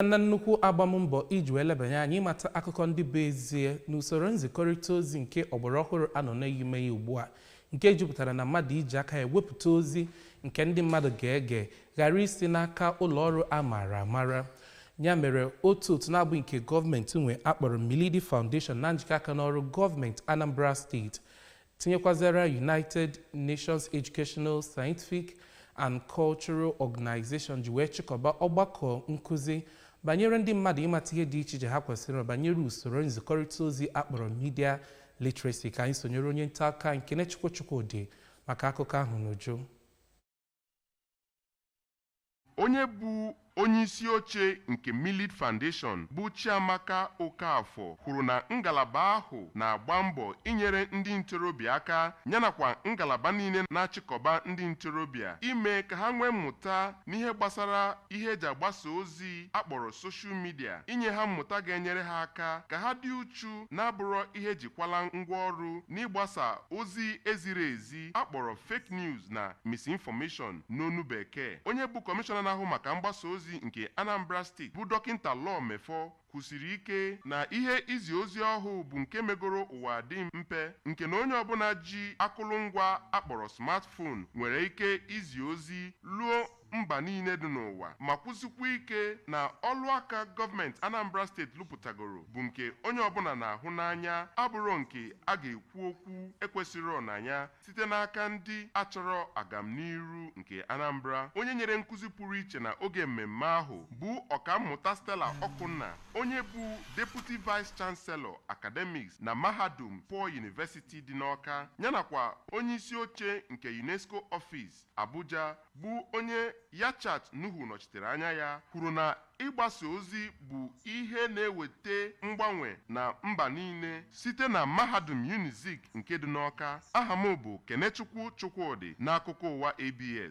Na nnukwu agbammbọ iji wee lebanye anya ịmata akụkọ ndị bụ ezie n'usoro nzikọrịta ozi nke ọgbara ọhụrụ anọ n'ime ya ugbu a, nke jupụtara na mmadụ iji aka ya ewepụta ozi nke ndị mmadụ ga-ege, ghara isi n'aka ụlọọrụ a maara amara. Ya mere otu otu na-abụghị nke gọọmenti nwe akpọrọ Milidi Foundation, na njikọ aka n'ọrụ gọọmenti Anambra Steeti, tinyekwazara United Nations Educational, Scientific and Cultural Organization, ji wee chịkọba ọgbakọ nkụzi banyere ndị mmadụ ịmata ihe dị iche iche ha kwesịrị banyere usoro nzikọrịta ozi akpọrọ media literacy. Ka anyị sonyere onye nta aka nke Kenechukwu Chukwudị maka akụkọ ahụ n'uju. Onye bụ onye isi oche nke Milid Foundation, bụ Chiamaka Okafor, kwuru na ngalaba ahụ na-agba mbọ inyere ndị ntorobịa aka, yanakwa ngalaba niile na-achịkọba ndị ntorobịa, ime ka ha nwee mmụta n'ihe gbasara ihe eji agbasa ozi akpọrọ social media, inye ha mmụta ga-enyere ha aka ka ha dị uchu na-abụrọ ihe ejikwala ngwaọrụ n'ịgbasa ozi eziri ezi akpọrọ fake news na misinformation n'onu Bekee. Onye bụ kọmishọna na-ahụ maka mgbasa ozi nke Anambra Steeti, bụ Dọkịnta Law Mefor, kwusiri ike na ihe izi ozi ọhụụ bụ nke megoro ụwa dị mpe, nke na onye ọbụla ji akụrụngwa akpọrọ smartphone nwere ike izi ozi luo mba niile dị n'ụwa, ma kwụsịkwa ike na ọlụaka gọọmenti Anambra Steeti lụpụtagoro bụ nke onye ọbụla na-ahụ n'anya, abụrụ nke a ga-ekwu okwu ekwesịrị na ya site n'aka ndị achọrọ agamniru nke Anambra. Onye nyere nkụzi pụrụ iche na oge mmemme ahụ bụ Ọkammụta Stella Ọkụnna, onye bụ Deputy Vice Chancellor Academics na Mahadum Paul University dị n'Awka, yanakwa onye isi oche nke UNESCO Office Abuja, bụ onye Yachat Nuhu nọchitere anya ya, kwuru na ịgbasa ozi bụ ihe na-eweta mgbanwe na mba niile. Site na Mahadum Unizik nke dị n'Awka, aha m bụ Kenechukwu Chukwudị, n'akụkọ ụwa ABS.